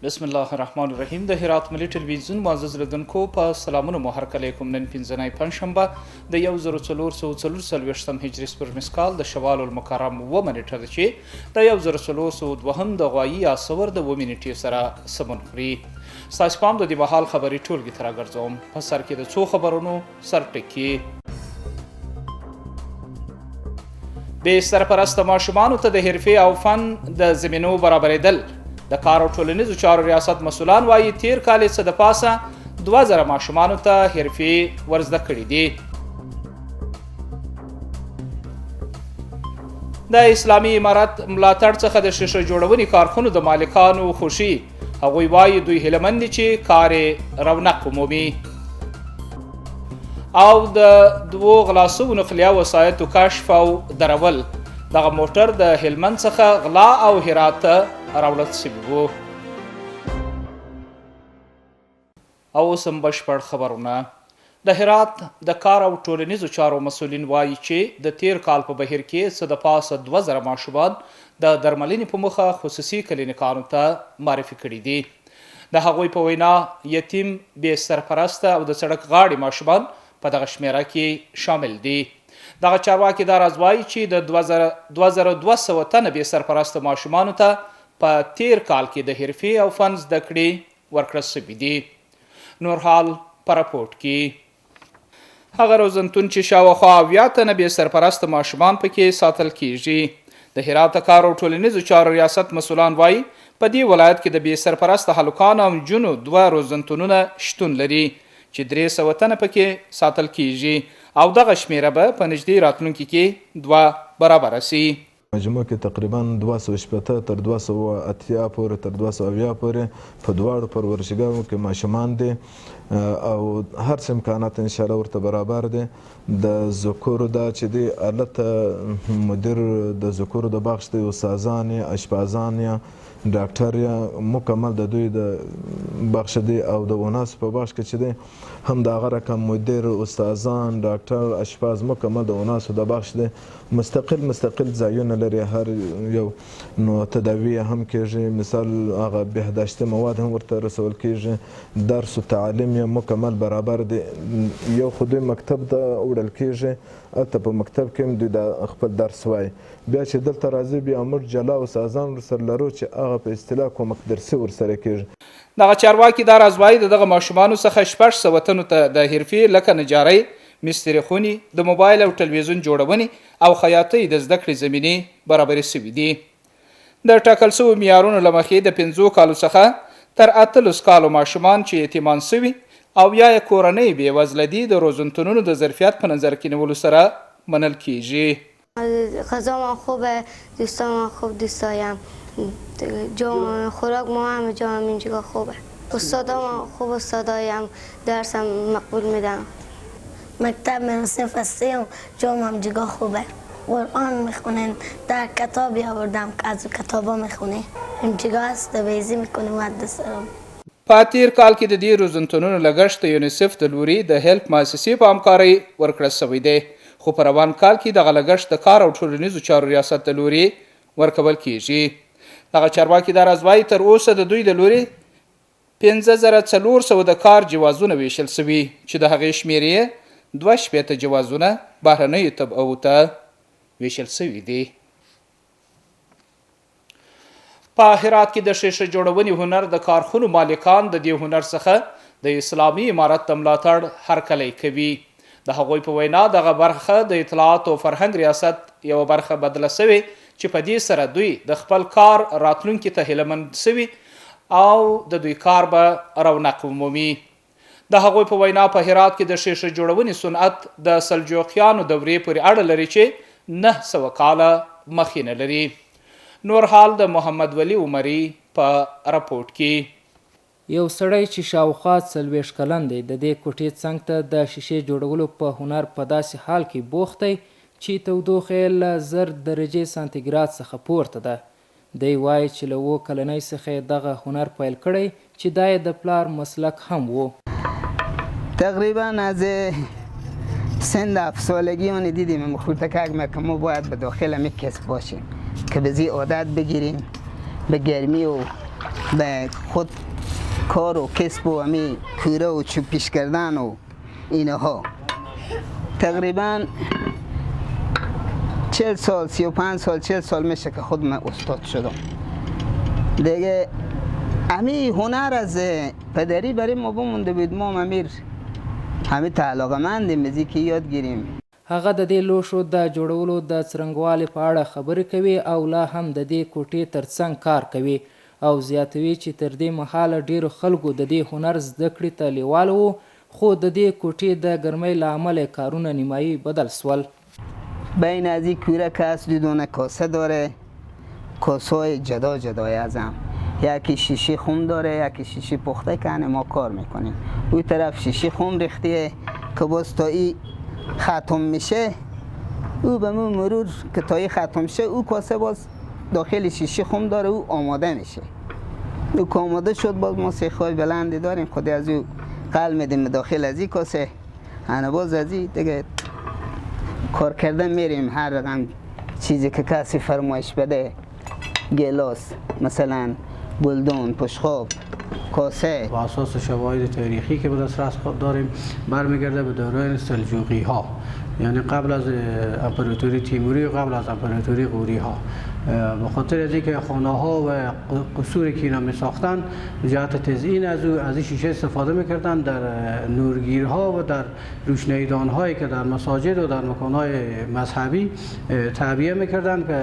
بسم الله الرحمن الرحیم. د هرات ملي ټلویزیون معزز لیدونکو، په سلامونو مو هرکلی کوم. نن پنځنۍ پنجشنبه د 1444 هجري سپوږمیز کال د شوال المکرم 7 نېټه ده چې د 1402 د غوایي یا ثور د 7 نېټې سره سمون خوري. ستاسو پام د دې مهال خبري ټولګې ته راګرځوم. په سر کې د څو خبرونو سرټکي: بې سرپرسته ماشومانو ته د حرفې او فن د زمینو برابرېدل. د کار او ټولنیزو چارو ریاست مسولان وایي، تیر کال یې څه د پاسه 2000 ماشومانو ته حرفې ورزده کړې دي. د اسلامي امارت ملاتړ څخه د شیشه جوړونې کارخونو د مالکانو خوښي. هغوی وایي، دوی هیله من دي چې کار یې رونق ومومي. او د دوو غلا سوو نقلیه وسایطو کشف او درول. دغه موټر د هلمند څخه غلا او هرات ته راوړل شوي وو. او اوس هم بشپړ خبرونه. د هرات د کار او ټولنیزو چارو مسولین وایي چې د تیر کال په بهیر کې څه د پاسه 2000 ماشومان د درملنې په موخه خصوصي کلینیکانو ته معرفي کړي دي. د هغوی په وینا، یتیم، بې سرپرسته او د سړک غاړې ماشومان په دغه شمیره کې شامل دي. دغه چارواکي دا راز وایي چې د 2200 تنه بې سرپرسته ماشومانو ته په تیر کال کې د حرفې او فن زده کړې ورکړل شوي دي. نور حال په رپورټ کې. هغه روزنتون چې شاوخوا 70 تنه بې سرپرسته ماشومان پکې ساتل کیږي. د هرات د کار او ټولنیزو چارو ریاست مسولان وایي، په دې ولایت کې د بې سرپرسته هلکانو او نجونو دوه روزنتونونه شتون لري چې 300 تنه پکې ساتل کیږي او دغه شمیره به په نږدې راتلونکي کې دوه برابره سي. مجموع کې تقریبا 260 تر 280 پورې، تر 270 پورې په دواړو پرورشګاوو کې ماشومان دي او هر څه امکانات انشاءالله ورته برابر دي. د ذکورو دا چې دی هلته مدیر د ذکورو د بخش دی، استادان یې، اشپازان یې، ډاکټر یې، مکمل د دوی د بخش دی. او د اناسو په بخش کې چې دی هم د هغه رقم مدیر، استادان، ډاکټر، اشپاز مکمل د اناسو د بخش دی. مستقل مستقل ځایونه لري هر یو، نو تداوي هم کېږي، مثال هغه بهداشتي مواد هم ورته رسول کېږي، درس و تعلیم یې مکمل برابر دی. یو خو دوی مکتب ته وړل کېږي، هلته په مکتب کې هم دوی دا خپل درس وایي. بیا چې دلته راځي بیا موږ جلا استادان ورسره لرو چې هغه په اصطلاح کومک درسي ورسره کېږي. دغه چارواکي دا راز وایي، د دغه ماشومانو څخه 600 تنو ته د حرفې لکه نجارۍ، مستري خونې، د موبایل او ټلویزیون جوړونې او خیاطۍ د زده کړې زمینې برابرې شوې دي. د ټاکل شوو معیارونو له مخې د 5 کالو څخه تر 18 کالو ماشومان چې یتیمان شوي او یا یې کورنۍ بېوزله دي، د روزنتونونو د ظرفیت په نظر کې نیولو سره منل کیږي. غذا ما خوبه، دوستان ما خوب دوستایم، جا خوراک ما همه جا هم اینجا خوبه، استادا ما خوب استادایم، درسم مقبول میدم. مکتب من صنف سوم، جام هم جگاه خوبه، قرآن میخونن، در کتابی آوردم که از کتابا میخونه، اینجا هست بیزی میکنه مدرسه. په تیر کال کې د دې روزنتونونو لګښت د یونیسف د لوري د هیلپ مؤسسې په همکارۍ ورکړل شوی دی، خو په روان کال کې دغه لګښت د کار او ټولنیزو چارو ریاست د لوري ورکول کیږي. دغه چارواکي دا راز وایي، تر اوسه د دوی د لوري 5400 د کار جوازونه ویشل شوي چې د هغې شمېر یې 62 جوازونه بهرنیو تبعو ته ویشل شوي دي. په هرات کې د شیشه جوړونې هنر د کارخونو مالکان د دې هنر څخه د اسلامي امارت د ملاتړ هرکلی کوي. د هغوی په وینا، دغه برخه د اطلاعات او فرهنګ ریاست یوه برخه بدله شوې چې په دې سره دوی د خپل کار راتلونکي ته هیله مند شوي او د دوی کار به رونق ومومي. د هغوی په وینا، په هرات کې د شیشه جوړونې صنعت د سلجوقیانو دورې پورې اړه لري چې 900 کاله مخینه لري. نور حال د محمد ولي عمري په رپورټ کې. یو سړی چې شاوخوا 40 کلن دی، د دې کوټې څنګ ته د شیشې جوړولو په هنر په داسې حال کې بوخت دی چې تودوخه یې له 1000 درجې سانتیګراد څخه پورته ده. دی وایي چې له 7 کلنۍ څخه یې دغه هنر پیل کړی چې دا یې د پلار مسلک هم و. تقریبا از سن 7 سالگی آن دیدیم خردکک که ما باید به داخل همی کسب باشیم که به زی عادت بگیریم، به گرمی و به خود کار و کسب و همی کوره و چوب پیش کردن و اینها. تقریبا 40 سال، 35 سال، 40 سال میشه که خود من استاد شدم. دیگه همی هنر از پدری برای ما بمونده بود، ما امیر همه تعلاقه مندیم از که یاد گیریم. هغه د دې لوښو د جوړولو د څرنګوالي په اړه خبرې کوي او لا هم د دې کوټې ترڅنګ کار کوي او زیاتوي چې تر دې مهاله ډېرو خلکو د دې هنر زده کړې ته لېواله وو، خو د دې کوټې د ګرمۍ له امله یې کارونه نیمايي بدل شول. بین از این کوره که هست دو دونه کاسه داره، کاسه های جدا جدای از هم، یکی شیشه خم داره، یکی شیشه پخته که ما کار میکنیم. اون طرف شیشه خم ریختیه که باز تا ای ختم میشه، او به مو مرور که تا ای ختم شه او کاسه باز داخل شیشه خم داره، او آماده میشه. او که آماده شد باز ما سیخ‌های بلندی داریم، خود از او قل میدیم داخل از این کاسه، انا باز از این دیگه کار کردن میریم. هر رقم چیزی که کسی فرمایش بده، گلاس مثلا، گلدون، پشخاب، کاسه. با اساس شواهد تاریخی که به دسترس داریم برمیگرده به دوران سلجوقی ها، یعنی قبل از امپراتوری تیموری و قبل از امپراتوری غوری ها. به خاطر از اینکه خانه ها و قصوری که اینا می ساختن جهت تزیین از او از این شیشه استفاده میکردن در نورگیرها و در روشناییدان هایی که در مساجد و در مکان های مذهبی تعبیه میکردن که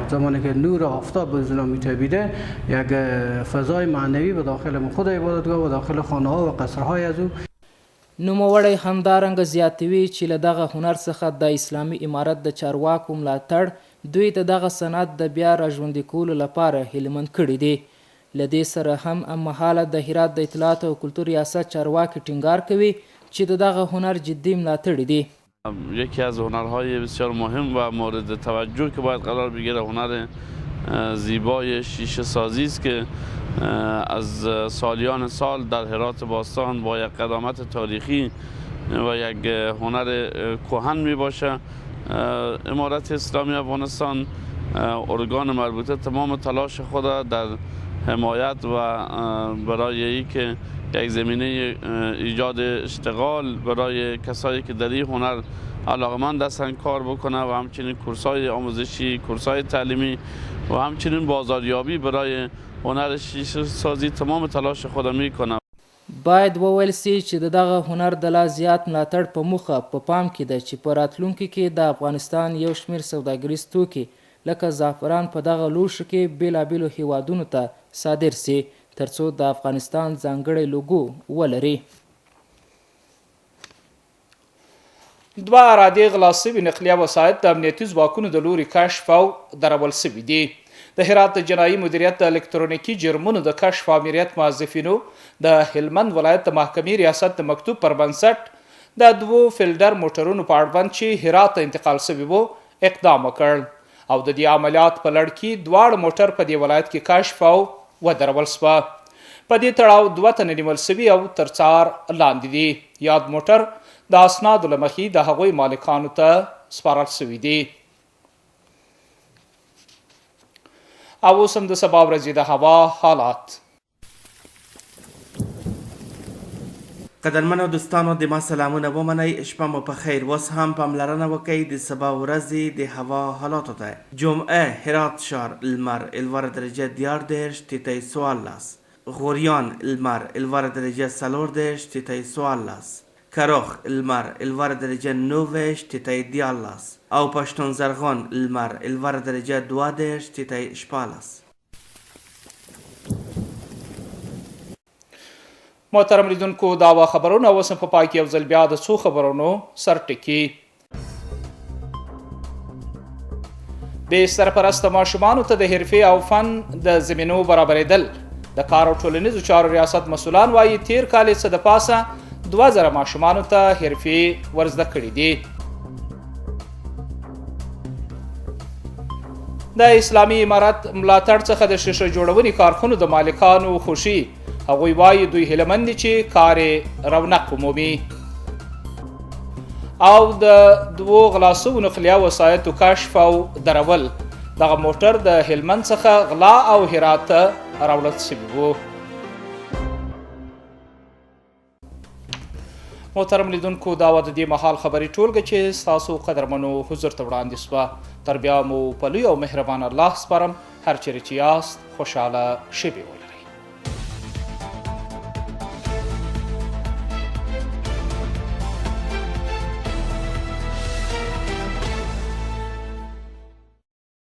زمانی که نور آفتاب به اونا میتابیده یک فضای معنوی به داخل خود عبادتگاه و داخل خانه ها و قصرهای از او. نوموړی همدارنګه زیاتوي چې له دغه هنر څخه د اسلامي امارت د چارواکو ملاتړ دوی د دغه صنعت د بیا راژوندي کولو لپاره هیلهمند کړي دي. له دې سره هم مهاله د هرات د اطلاعاتو او کلتور ریاست چارواکي ټینګار کوي چې د دغه هنر جدي ملاتړي دي. یکی از هنرهای بسیار مهم و مورد توجه که باید قرار بگیره هنر زیبای شیشه سازی است که از سالیان سال در هرات باستان با یک قدامت تاریخی و یک هنر کهن می باشه. امارت اسلامی افغانستان ارگان مربوطه تمام تلاش خود در حمایت و برای اینکه یک زمینه ایجاد اشتغال برای کسایی که در این هنر علاقمند هستند کار بکنه و همچنین کورس‌های آموزشی، کورس‌های تعلیمی و همچنین بازاریابی برای هنر شیشه سازی تمام تلاش خود میکنه. باید وویل سي چې د دغه هنر د لا زیات ملاتړ په موخه په پام کې ده چې په راتلونکي کې د افغانستان یو شمېر سوداګریز توکي لکه زعفران په دغه لوښو کې بېلابېلو هیوادونو ته صادر سي، ترڅو د افغانستان ځانګړی لوګو ولري. دوه عرادې غلا سوي نقلیه وسایط د امنیتي ځواکونو د لوري کشف او درول سوي دي. د هرات د جنایي مدیریت د الکترونیکي جرمونو د کشف آمریت موظفینو د هلمند ولایت د محکمې ریاست د مکتوب پر بنسټ د دوو فیلډر موټرونو په اړوند چې هرات ته انتقال سوي وو اقدام وکړ او د دې عملیات په لړ کې دواړه موټر په دې ولایت کې کشف او ودرول سوه. په دې تړاو دوه تنه نیول سوي او تر څار لاندې دي. یاد موټر د اسنادو له مخې د هغوی مالکانو ته سپارل سوي دي. او اوس هم د سبا ورځې د هوا حالات. قدرمنو دوستانو د ما سلامونه ومنئ، شپه مو په خیر. اوس هم پاملرنه وکئ د سبا ورځې د هوا حالاتو ته. جمعه هرات ښار لمر لوړه درجه 33 ټیټی 14، غوریان لمر لوړه درجه 34 ټیټی 14، کروخ لمر لوړه درجه 29 ټیټی 13 او پښتون زرغون لمر لوړه درجه 32 ټیټی 14. محترم لیدونکو، دا وه خبرونه. اوس هم په پای کې یو ځل بیا د څو خبرونو سرټکي. بې سرپرسته ماشومانو ته د حرفې او فن د زمینو برابرېدل د کار او ټولنیزو چارو ریاست مسولان وایي تیر کال یې څه د پاسه 2000 ماشومانو ته حرفې ورزده کړې دي. د اسلامي امارت ملاتړ څخه د شیشه جوړونې کارخونو د مالکانو خوښي، هغوی وایي دوی هیله مند دي چې کار یې رونق ومومي. او د دوو غلا سوو نقلیه وسایطو کشف او درول دغه موټر د هلمند څخه غلا او هرات ته راوړل شوي وو. محترم لیدونکو، دا وه د دې مهال خبري ټولګه چې ستاسو قدرمنو حضور ته وړاندې شوه. تر بیا مو په لوی او مهربان الله سپارم. هر چېرې چې یاست خوشحاله شېبې ولرئ.